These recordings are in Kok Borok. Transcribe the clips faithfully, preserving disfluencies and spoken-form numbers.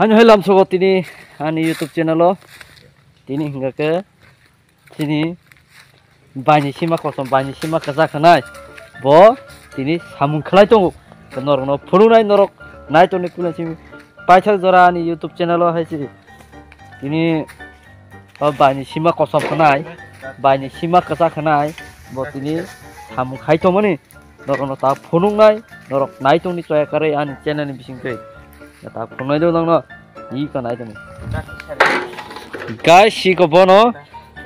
Ani hai lamsogo tini ani YouTube channel o tini hingga ke tini baini sima kosom baini sima kwchak khanai bo tini samung khlai tongo. Norokno phunuknai norok nai tongni kula simi paithak jora ani YouTube channel o hai se tini o baini sima kosom khanai baini sima kwchak khanai bo tini samung khai tongmani. Norokno ta phunuknai, norok nai tongni choya karwi ani channel ni bisingtwi. Ta phunuknai do nangno, iko nai tongni. Guys, iko bono,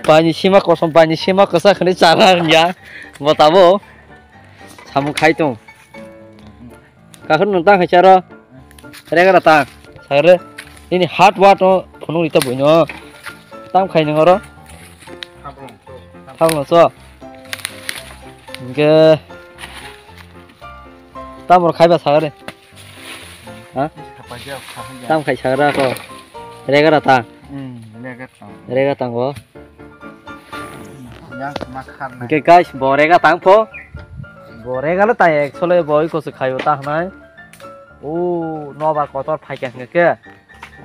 paini sima kosom, paini sima kwchak hinwi chana wngya. Bo tabo samung khai tong. Kakhwrwng nwng tang khai charo. Rega da tang. Sagre. Ini hard work no phunuk ita buino. Tam khai nwng oro. Thablo so. Hingke. Tam oro khaiba sagre. Ha? Tam khai sagra ko. Rega da tang. Hmm, rega tang. Rega tang go. Yang ma kharnai. Hingke guys, bo rega tang pho. Bo rega le tai ek sole bo iko se khayo ta hnai. O nobar kotor phaikha hingke.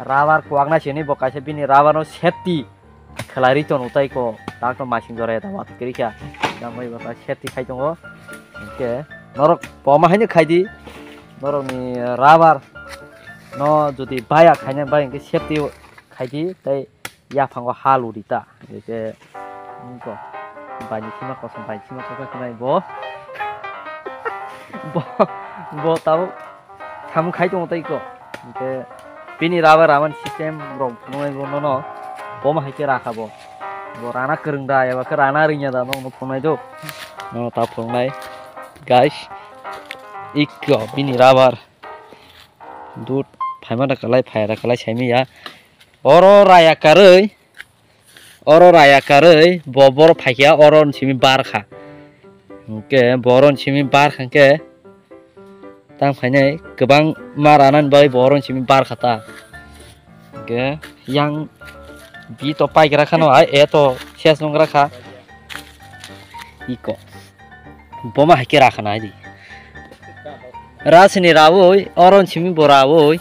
Rubber kuwaknai sini bo kaisa bini rubber no safety khlai ri tono tai ko. Tak to masing jora eta wat kiri kha. Yang bai bata safety khai tongo. Hingke norok poma haino khai di. Norok ni rubber no jodi baya khaina bai hingke safety khai di tai yaphango ha luri ta. Hingke, wngko, baini sima kosom, baini sima kosom kwnai bo. Bo, bo tabuk samung khai tongo tei ko. Hingke, bini rubber raman system rok phunuknai bo nono, bo ma hai khe rakha bo. Bo rana kwrwng da, eba khe rana rwngya da, nokno phunuknai do. Nono ta phunuknai, guys, ikko, bini rubber. Dut, phaima da kalai, phai da kalai, saimanya. Oro raya karwi, oro raya karwi, bo boro phaikha, oro simi bar kha. Hingke, boro simi bar kha hingke, tang phainai, kwbang ma ranani bagwi boro simi bar kha ta. Hingke, yang bi to paigra khano, ai, e to ses nungra kha. Iko. Boma hai khe rakha nai di. Rasini rawi, oro simi bo rawi,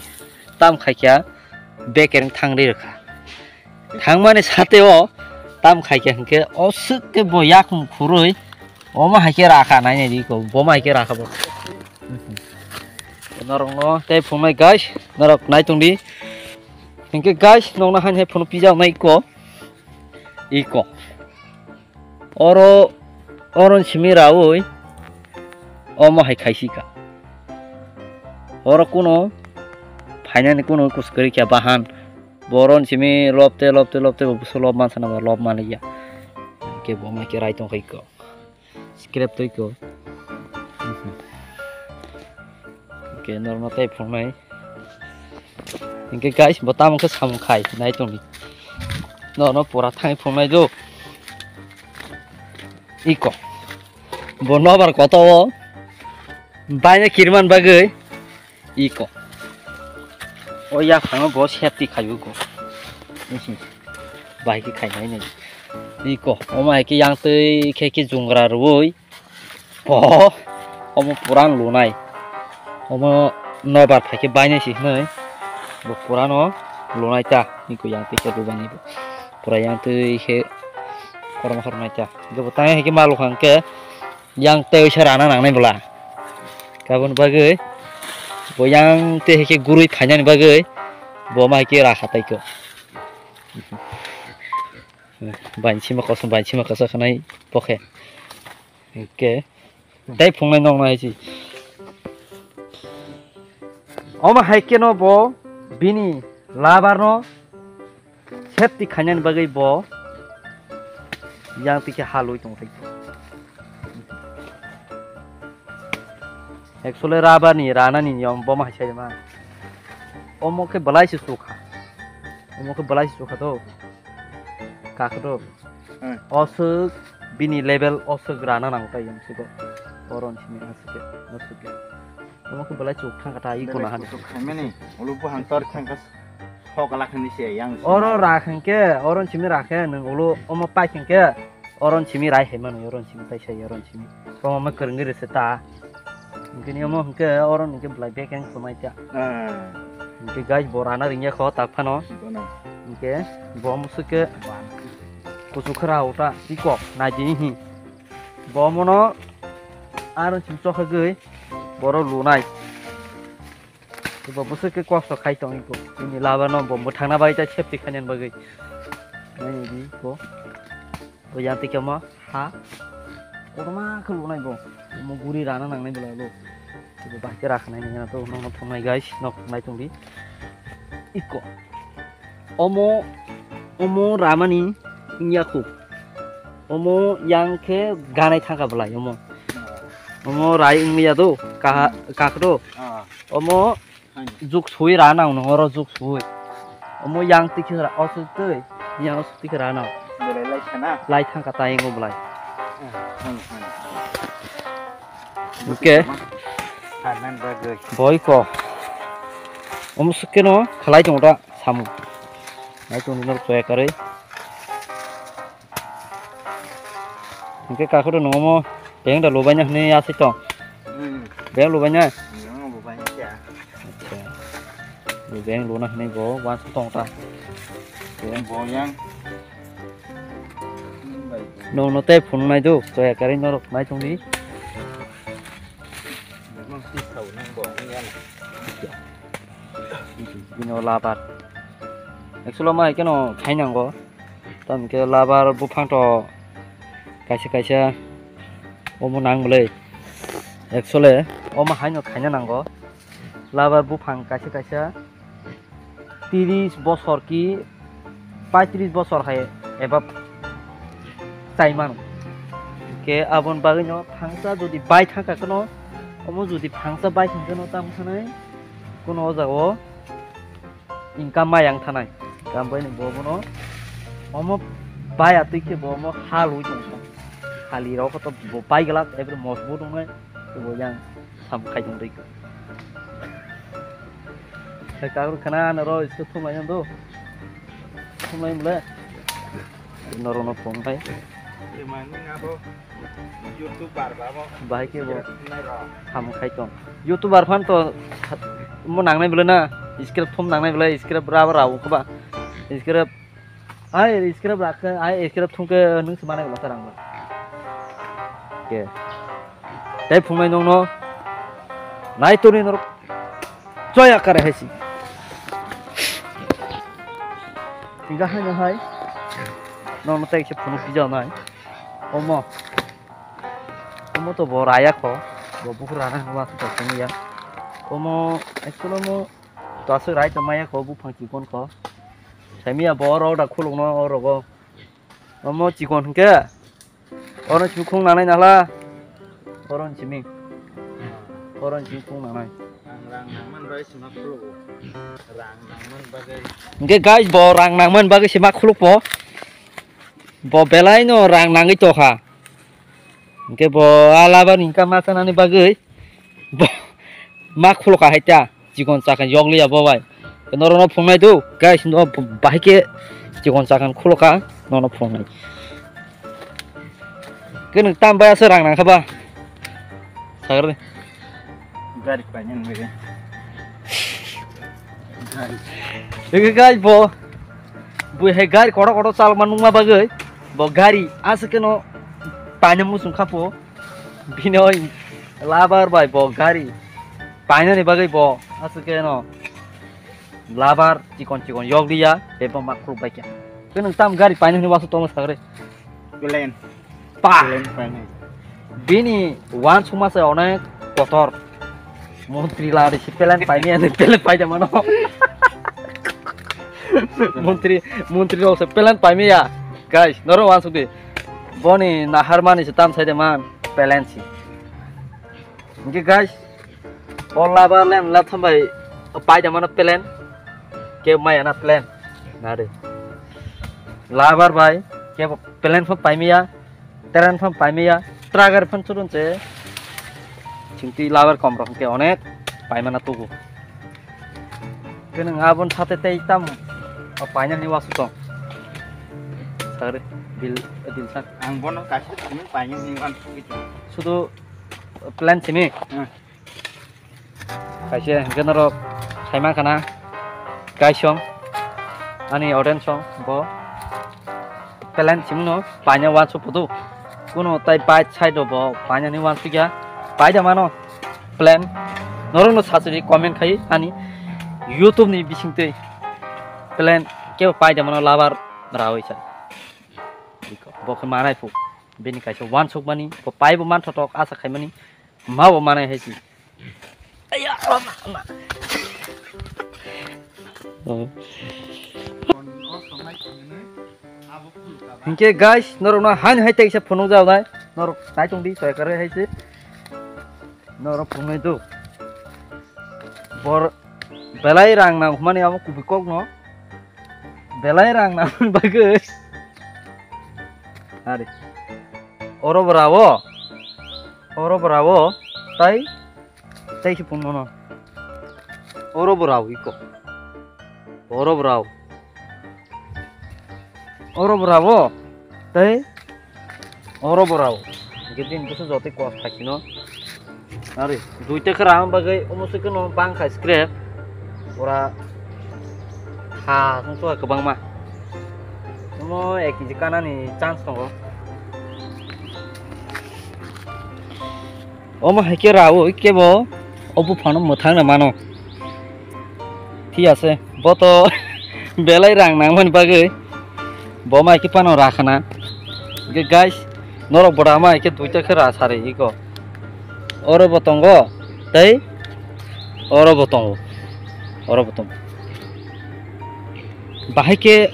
tam khaikha, bekereng thangri rwkha. Thangmani sateo tam khaikha hwnkhe o swk khe bo yakung khurui omo hai khe rakha nainai di ko, boma hai khe rakha bo. Norokno tei phunuknai guys, norok nai tongdi. Hwnkhe guys, nokno haini hai phunuk pijaknai ko, iko. Oro, oro simi rawi omo hai khaisika. Oro kuno phainani kuno kus kwrwi kha bahan. Bo oro simi lobte, lobte, lobte bo buso lob mansa nang ba lob manliya. Hwnkhe bo mai khe rai tong khai ko. Scrap toi ko. Hwnkhe norokno tei phunuknai. Hwnkhe guys, bo tamo khe samung khai nai tongdi. Norokno pura thangwi phunuknai do. Iko. Bo nobar koto o. Baina kirman bagwi. Iko. O yaphango bo safety khaio ko. Bai khe khainai nai. Iko. Omo hai khe yang twi khe khe jungra rwui. Bo, omo puran lunai. Omo nobar phaikhe bainai se hwnwi. Bo purano lunai ta. Niko yang twi khe lubani bo. Pura yang twi khe korma korma ta. Bo tang hai khe ma lukha hwnkhe yang twi se rana nangnai bwla. Kabun bagwi bo yang twi hai khe gurui phainani bagwi bo ma hai khe rakha tai kho. Bansima kosom, bansima kosom khanai pokhe. Hwnkhe tei phungnai nokno hai se. Omo hai kheno bo bini labar no safety khainani bagwi bo yang twi khe halwi tong thai. Actually rubber ni rana ni niyom bo ma hai sai ma. Omo khe belai se sukha. Omo khe belai se sukha to. Kakhe to. Hmm. Oswk bini level oswk rana nang tai yang siko. Oron simi aswk ke, oswk ke. Omo khe belai chuk thang kata i kona han. Belai chuk thang mani. Ulu buhang tor thang kas. Hok alak ni se yang. Oro ra khang ke, oron simi ra khe nang ulu omo pai khang ke. Oron simi rai hai mano, oron simi tai sai oron simi. Omo ma kwrwngwi rwse ta. Hwnkhe ni omo hwnkhe oron hwnkhe belai bek yang khumai ta. Ah. Hwnkhe guys, bo rana ringya kho tak phano. Hwnkhe bo musuk khe kuchuk khra uta tikok nai di hi. Bo mono aro chim chokhagwi boro lunai. Bo bwswk khe kosto khai tong iko. Bini laba no bo bwthangna bai ta safety khainani bagwi. Nai di ko. Bo yang twi khe mo ha. Kotorma khe lunai bo. Mo guri rana nangnai bwla lo. Bo bahai khe rakhnai nang to no thongnai guys. Nok nai tong di. Iko. Omo, omo ramani wngya khu. Omo yang khe ganai thangkha bwlai omo. Omo rai wngya do, kaha-, kakhdo. Ah. Omo Hai. Juk sui ra nang nang oro juk sui. Omo yang twi khe ra, o sui twi, yang o sui twi khe ra nang. Belai lai sana. Lai thangkha ta yang o bwlai. Ah, hai, hai. Oke. Hanan bagwi. Boi ko. Omo sukeno khalai tong ta samu. Nai tong nor toya karwi. Hingke kakhoro nongo mo beng da lubaina hwnwi asai tong. Hmm. Beng lubaina? Beng lubaina kya? Acha. Bo beng luna hwnwi bo wansa tong ta. Bo yang. Nong no tei phunuk nai do, toya karwi norok nai tong di. Nang si thau nang bo ang yan. Bini o labar. Actually ma hai keno khainango. Tamo khe labar buphang to kaisa kaisa omo nang bwlai. Actually omo haino khaina nango. Labar buphang kaisa kaisa tiris bosor ki paitris bosor hai eba chai mano. Khe aboni bagwino phangsa jodi bai thangkha kheno, omo jodi phangsa bai thangkha kheno tamo sanai kuno o jaga o income ma yang thanai. Income bai ni bo bono omo bai atwi khe bo omo hal hui tong kha. Hali rok to bo pai glak, every mos bo tongnai, bo yang sam khai tong dei. Hai kakur khana na ro isko thumai do. Thumai mle. Noro no phone khai. Bahai khe bo ham khai tong. YouTuber phan to mo nangnai bwle na, script thum nangnai bwle, script ra ra khaba. Script ai script ra khe, ai script thum khe nung se manai bwle sarang ba. Ke. Tei phungnai nongno nai toni norok. Joya kare hai si. Tingga hai no hai. Nongno tei se phunuk pija nai. Omo. Omo to bo raya kho. Bo bukur rana hwnba to simi ya. Omo actually omo to aswk rai to maya kho buphang chikon kho. Simi ya bo oro da khuluk no oro go. Omo chikon hwnkhe. Oro simi khung nanai nahla. Oro simi. Oro simi khung nanai. Ang rang nangman bai sima khuluk. Rang nangman bagwi. Hwnkhe guys bo rang nangman bagwi sima khuluk po. Bo belai no rang nangwi tokha. Hwnkhe bo a labar income ma chanani bagwi bo ma khuloka hai ta chikon chakon yokliya bo bai. Norokno phungnai do guys, no bahai khe chikon chakon khuloka nono phungnai. Khe nwng tam bai aswk rang nangkha ba? Sagri. Gari painani bagwi. Gari. Ege guys bo. Bui hai gari kotor kotor chalokma nukma bagwi. Bo gari aswk khe no paina muchung kha po. Bini oi labar bai bo gari painani bagwi bo aswk khe no labar chikon chikon yokliya, ebo ma khuluk bai kha. Khe nwng tam gari painani wasu tongo sagri. Plane. Pa. Plane painai. Bini wansukma se onek kotor. Montri lari si plane paimaya ni plane paida mano. Montri, montri rok se plane paimaya. Guys, noro wansuk di. Boni naharmani se tam saide man plane si. Hwnkhe guys, o labar lem la thambai paida mano plane. Ke maya na plane. Nari. Labar bai ke plane pho paimaya. Train phan paimaya, truck gari phan churun se. Chingtwi labar kom rok hwnkhe onek paimana tugo. Khe nwng aboni sate tei tam o paina hwnwi wasu tong. Sagri bil, bil sak. Ang bono kaisa thangwi paina hwnwi wansugwi tong. Sudu plan simi. Hmm. Kaisa hwnkhe norok saima khana. Kaisong ani audience song bo plan simi no paina wansuk pudu. Kuno tai pai side o bo paina ni wansuk ya. Pai da mano plan. Norok no sachiri comment khai ani YouTube ni bising twi plan kebo pai da mano labar rawi sa. Bo khe manai pu. Bini kaisa wansuk mani bo pai bo manthotok asa khai mani. Ma bo manai hai si. Aya, ama, ama. Oh. Hinkhe guys, norok no hain hai teisa phunuk jao nai. Norok nai tong di, soy kare hai se. Norok phunuk nai do. Bor belai rang nang mani amo kubi kok no. Belai rang nang bagwi. Ari. Oro bora o. Oro bora o. Tai. Tai si phunuk no. Oro bora o iko. Oro bora o. Oro bora o. Tai. Oro bora o. Hingke bini bwswk jotoi kos khaisino. Ari, duita khe rang bagwi omo swi kheno bang kha scrap. Ora ha song to kwbangma. Omo ek kg kanani chance tongo. Omo hai khe rao kebo o buphano mwthangna mano. Thik ase, bo to belai rang nangmani bagwi bo mai khe phano rakhana. Hingke guys, norok bora mai khe duita khe ra sari iko. Oro bo tongo, tei oro bo tongo, oro bo tongo. Bahai khe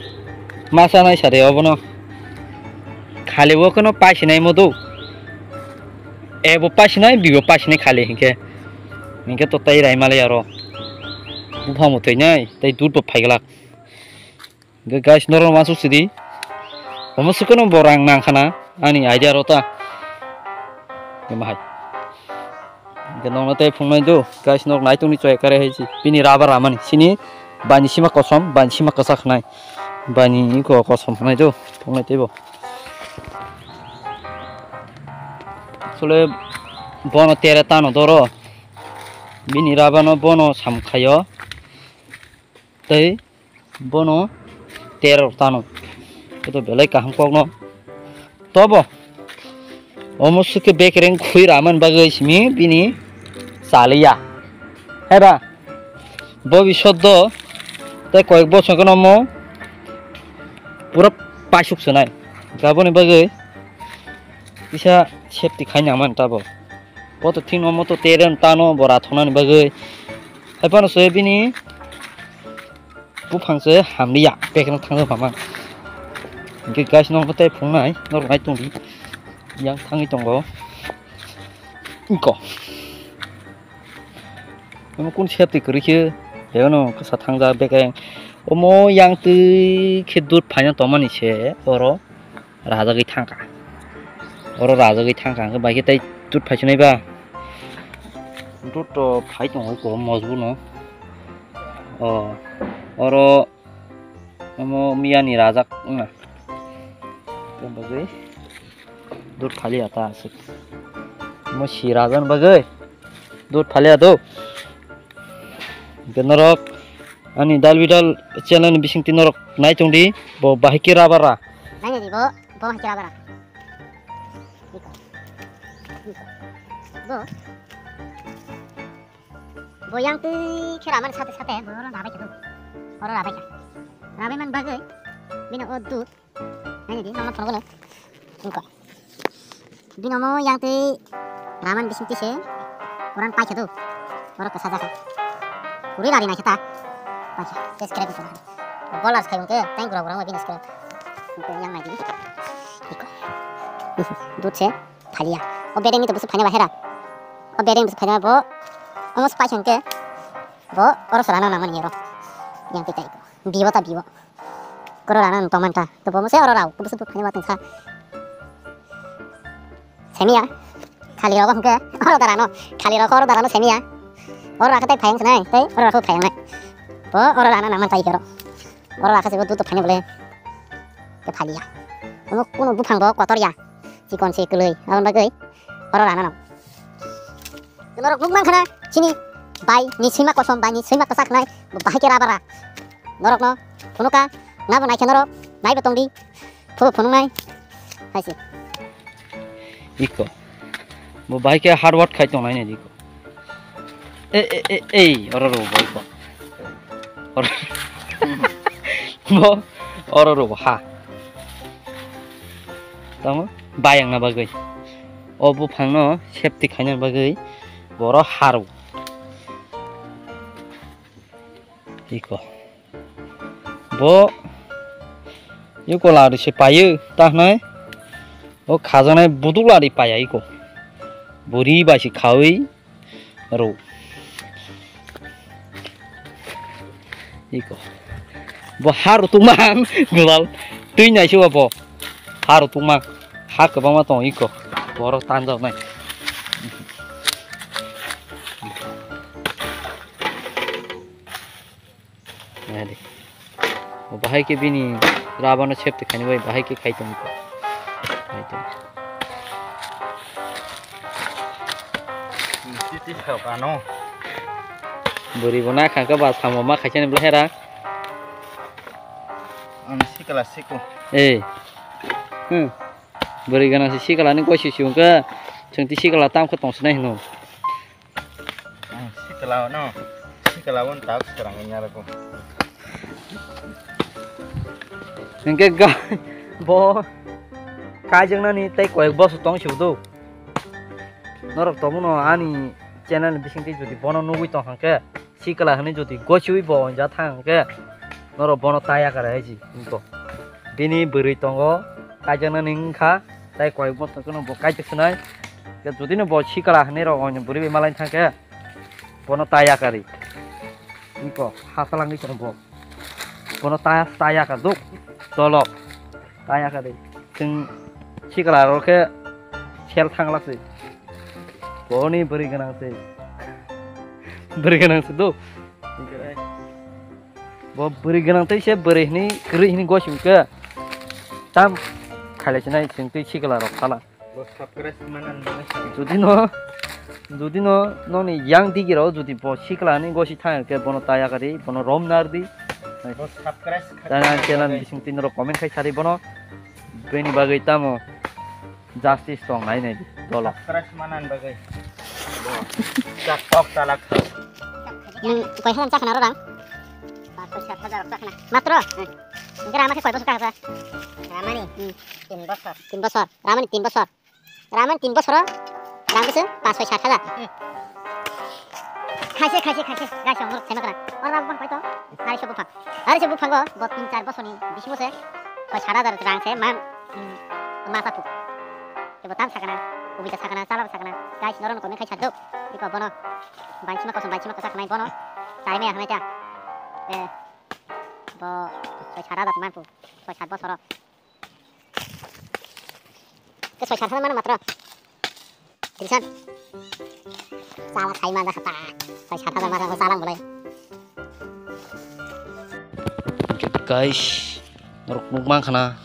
masa nai sari obono. Khali o kheno paisinai modo. Ebo paisinai, bibo paisinai khali hinkhe. Hinkhe to tei rai malai aro. Buphang bo twi nai, tei dud bo phaiglak. Hinkhe guys, norok wansuk sidi. Omo swkeno bo rang nangkhana, ani idea aro ta. Ema hai. Hinkhe nokno tei phungnai do, guys, nok naitung ni choi kare hai si. Bini rubber ramani, sini bani sima kosom, bani sima kwchak khnai. Bani iko kosom khnai do, phungnai tei bo. Sole bono tere tano doro. Bini rubber no bono samkhayo. Tei bono tere tano. Ito belai kaham kokno. Tobo. Omo suke bekereng khui raman bagwi simi bini chaliya. Heba. Bo bisoddo tei koyek bosor kheno omo pura paisuk swnai. Aboni bagwi kisa safety khai nangmani tabo. Bo to thik no omo to tere tano bo rathoknani bagwi. Hai phano se bini buphang se hamliya, bekereng thangwi phaman. Hinkhe guys, nokno tei phungnai, norok nai tongdi. Yang thangwi tongo. Iko. Omo kun safety kwrwi khe, ebono kwsa thangjak bekereng. Omo yang twi khe dud phaina tongmani se oro rajagwi thangkha. Oro rajagwi thangkha, hwnkhe bai khe tei dud phaisinai ba. Dud to phai tongo eko mojbur no. O, oro omo miyani rajak wngna. Tei bagwi dud phaliya ta aswk. Omo si rajakni bagwi dud phaliya do. Hwnkhe norok ani Dal Bidal channel ni bisingtwi norok nai tongdi, bo bahai khe rubber ra. Naina di bo, bo bahai khe rubber ra. Bo. Bo yang twi khe ramani sate sate bo oro rabai khe do. Oro rabai kha. Rabai man bagwi bini o dud. Naina di, nokno phunukgo no. Wngkha. Bini omo yang twi raman bising twi se uran paikha do. Borok kwsa jakha. Kwrwi rari naikhe ta. Paikha. Tei scrap wngkha. Bowlers khai wngkhe tei gura gura wngkha bini scrap. Wngkhe yang naidi. Iko. Dud se phaliya. O bedeng ni to bwswk phaina bahera. O bedeng bwswk phaina bo. Omo se paikha hwnkhe. Bo oro se rana nangmani oro. Yang twi tei iko. Bibo ta bibo. Koro rana no tongmani ta. To bo mose oro rao. Kubus tu phani watong sa. Semiya. Khali rogo hwnkhe. Oro da rano. Khali rogo oro da rano semiya. Oro rakha tai phayang sanai. Tai oro rakha phayang nai. Bo oro rana nangmani ta ikero. Oro rakha se bo dud to phani bole. Ke phaliya. Omo kuno buphang bo kotor ya. Chikon se kwlwi. Aboni bagwi oro rana no. Norok nukmang khana chini bai ni sima kosom bai ni sima kwchak nai. Bo bahai ke rubber ra. Norokno phunukha, nabo naikhe norok, naibo tongdi. Phubo phunuknai. Haise. Iko. Bo bahai khe hard work khai tongnai nai iko. E, e, e, ei, oro ro bo iko. Oro. Bo, oro ro bo ha. Tamo, bayang na bagwi. O buphangno safety khaina bagwi boro haro. Iko. Bo iko lari se payo, ta hwnai. O khajaknai buduk lari paya iko. Buri bai se khawi ro. Iko. Bo ha rutungma ang gulal. Twi nai se bo. Ha rutungma. Ha kwbangma tong iko. Borok tanjak nai. Nadi. Bahai ke bini rabano safety khani bai bahai ke khai tong ko. Khai tong. Titi sao kano. Buri bona khangka ba samo ma khaisani belai hera. Ang sikala siku. Eh. Hmm. Buri gana si sikala ni koisi si ungka. Chengti sikala tam khe tong sinai hino. Ang sikala no. Sikala won tak serang inya rako. Hingke ga bo kaijaknani tei koyek bosor tong si do. Norok tomono ani channel bisingtwi jodi bono nugwi tong hangke sikla hwnwi jodi gochiwi bo onja thang hangke norok bono taya kare hai si wngkho. Bini bwrwi tongo kaijaknani wngkha tei koyek bosor kheno bo kaijak swnai. Jodi no bo sikla hwnwi rok oino bwrwi bai malai thangkhe bono taya kari. Wngkho hasalangwi tongo bo. Bono ta taya ka duk dolok taya ka de. Chwng sikla ro khe sel thang lak se. Boni bwrwi gwnang se. Bwrwi gwnang se do. Bo bwrwi gwnang tei se bwrwi hini kwrwi hini gosim khe tam khailai sinai chwng tei sikla rok sala. Bo subscribe manan bagwi. Jodi no, jodi no, noni yang digi rok jodi bo sikla ni gosi thang ke bono taya kari, bono rom nar di. Bo subscribe kha- Tana channel bising tin rok comment khai sari bono. Beni bagwi tamo justice tong nai nai di dolo. Subscribe manan bagwi. Bo chak tok talak. Nung paisa jang chakna rorang. Paanch sot hajar chakna. Matro. Engke rama khe koi bosor ka sa? Ramani. Hmm. Tin bosor. Tin bosor. Ramani tin bosor. Raman tin bosoro rang bwswk paanch soi sat hajar. Khaise, khaise, khaise, guys, ang norok saimankha. Oro rang buphang paito. Ari se buphang. Ari se buphango bo tin char bosorni bisingo se soi sat hajar rang se man, hmm, masa phu. Kebo tam sakana, ubita sakana, chala sakana. Guys, norok comment khai sadok. Iko bono. Bansima kosong, bansima kosa khanai bono. Chai maya hwnai ta. Eh, bo soi sat hajar man phu. Soi sat bosoro. Ke soi sat hajar mano matro. Tension. Chala khai manda khata. Soi sat hajar masa ko salang bolai. Guys, norok nuk mang khana.